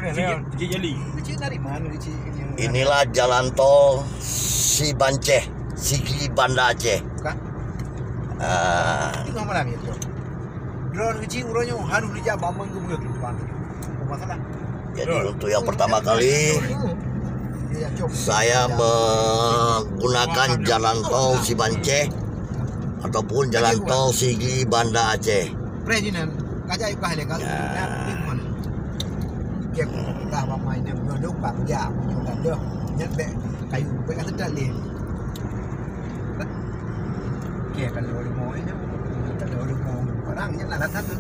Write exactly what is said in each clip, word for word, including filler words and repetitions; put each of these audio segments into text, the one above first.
Cik, cik jali. Cik dari mana, cik? Inilah jalan tol Sibanceh, Sigli, Banda Aceh. Bukan? Ah. Tengah malam ya, tu. Drone kecil, urangnya harus dijak bamang ke mulut, Bang. Apa masalah? Jadi, untuk yang pertama kali, saya menggunakan jalan tol Sibanceh ataupun jalan tol Sigli, Banda Aceh. President, kajak ikah le, kalau nak, dia dah bamai dia, dia lupa kerja, dia dah, dia, dia bek kayu, bek kata tak leh. Okey, kalau lima ini, kalau lima orang, ya, nak datang tu.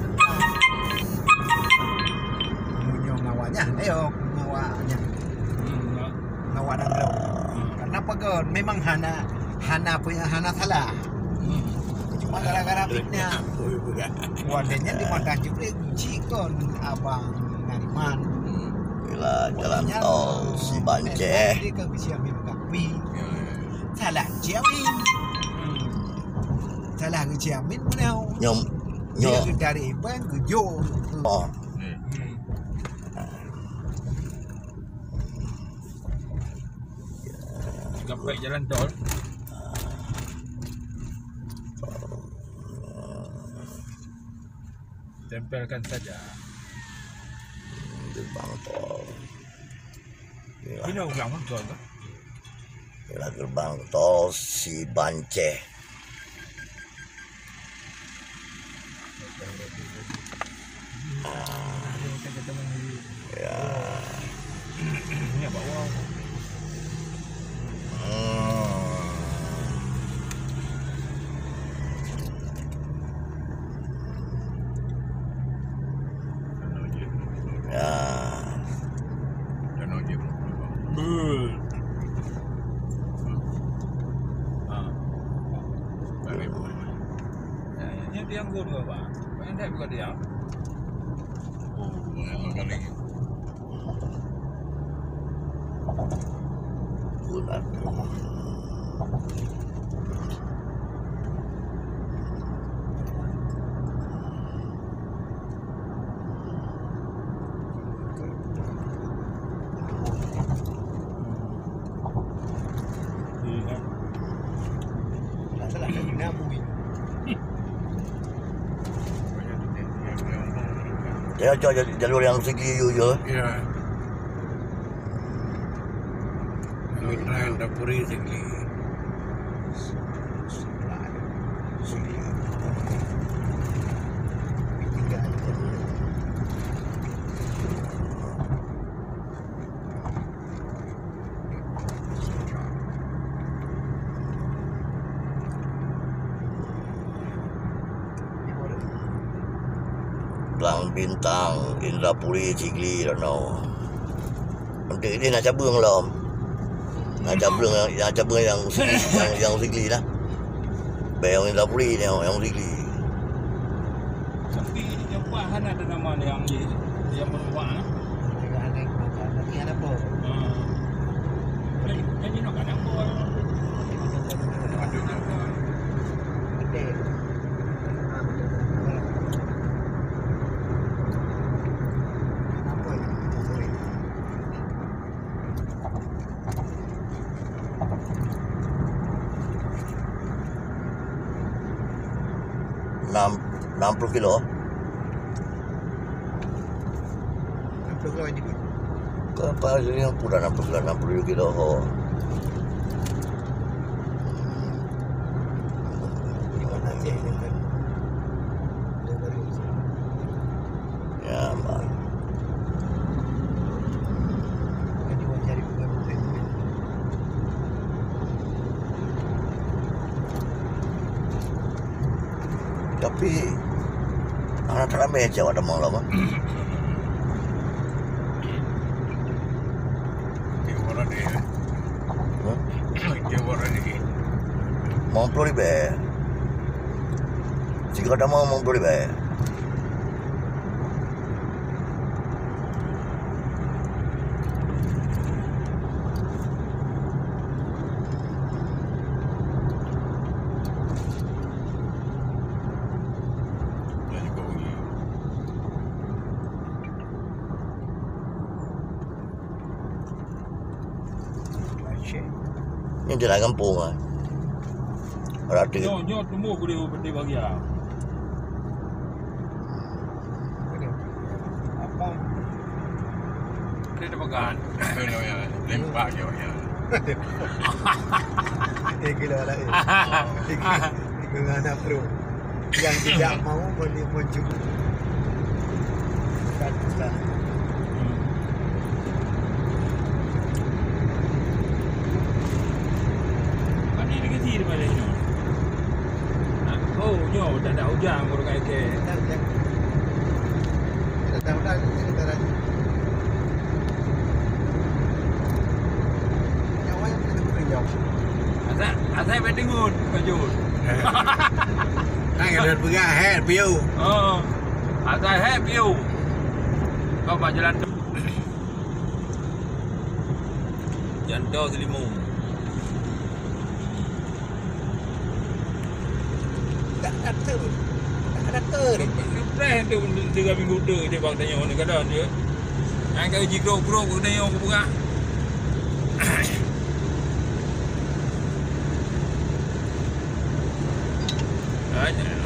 Munyo ngawanya, ayo, ngawanya. Hmm, ya. Ngawak dan ngawak. Hmm. Kenapa ke? Memang hana, hana apa ya, hana salah. Hmm. Cuma gara-gara fitnah. Wadahnya di makan juga, cik kon abang Nariman. Hmm. Bila jalan tol Sibanceh. Dia kan kesian minum kopi. Ya, ya. Salah Cik Amin. Hmm. Salah ke Cik Amin pun tahu. Nyom, dia nyom. Ke dari Iban ke Jo. Oh. Hmm. Sampai jalan tol. Tempelkan saja. Gerbang tol. Inilah. Ini gerbang tol ke? Inilah gerbang tol Sibanceh. Ah. Ya. Ini apa? Wow. Hmm. Ya. Beuh. Ah. Nyan tiang go dua, Pak. Nyan that bukan tiang. Oh, memang kali. Ya, cok jal-, jalur nyang Sigli yu, yu. Ya. Mitra Indrapuri Sigli. Blang Bintang, Indrapuri, Sigli, Rano. Untuk ini nak cabeueng lom. Nak cabeueng, nak cabeueng nyang Sigli, nyang, nyang Sigli lah. Bèk nyang Indrapuri, nyang, nyang Sigli. Tapi nyang pat hana ada nama nyang, nyang berubah, eh. Tapi hana apa. Ha. Jadi, jadi nak kena apa? Ada nama. Betul. Enam, enam puluh kilo. Enam puluh kilo ini. Kapal ini pun dah enam puluh kilo, enam puluh kilo. Oh. Ya, Mak. Tapi, anak ramé cak awak tamong lom, ah. Hmm? Limong puluh ribèe. Sigoe tamong limong puluh ribèe. Nyoe jalan gampông ah. Rata. Nyoe, nyoe tumuh ku di, di bagian. Apa? Ada di bagian. Lempak nyoe ya. Eh, gila lah, eh. Tiga, tiga anak bro. Yang tidak mau meni-, mencukup. Kan, kan. Hmm. Kami negeri di mana nyoe? Nah, oh, nyoe dah ada hujan, baru kaya ke. Dah hujan. Dah hujan, dah hujan. Nyawa yang kena beri nyawa. Asai, asai baik dengun, Pak Jun. Kan kena pegang, hei, piu. Oh. Asai hei, piu. Kau bak jalan tu. Janto Selimu. Tak kata. Tak kata. Lepas tu, tiga minggu tu, dia bang tanya orang kadang dia. Yang kau ji grok-grok, kau tanya orang pegang.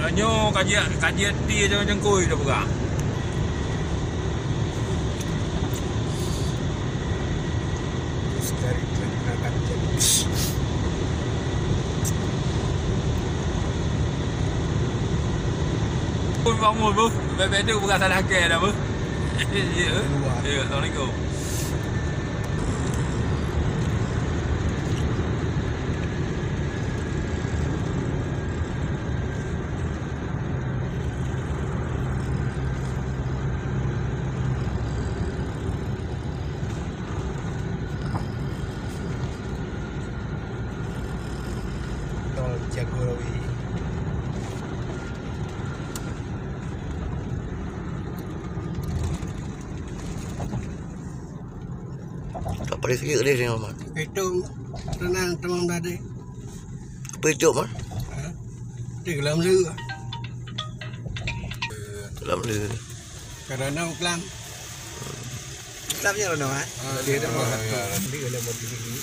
Ah, nyoe kaji, kaji ti jangan jengkui dah pegang. Terus dari terminal Karjen. Pun bangun, Bu. Bebek tu bukan salah ke dah, Bu. Ya. Keluar. Ya, assalamualaikum. Tol Jagorawi. Tak paling sikit tadi saya, Mat. Itu tenang, teman tadi. Apa itu, Mat? Ha? Di dalam lu. Dalam lu. Karena uklam. Uklam ya, Rono, ha? Ah, dia dah ya, buat ya, satu. Ya. Dia dah buat tinggi.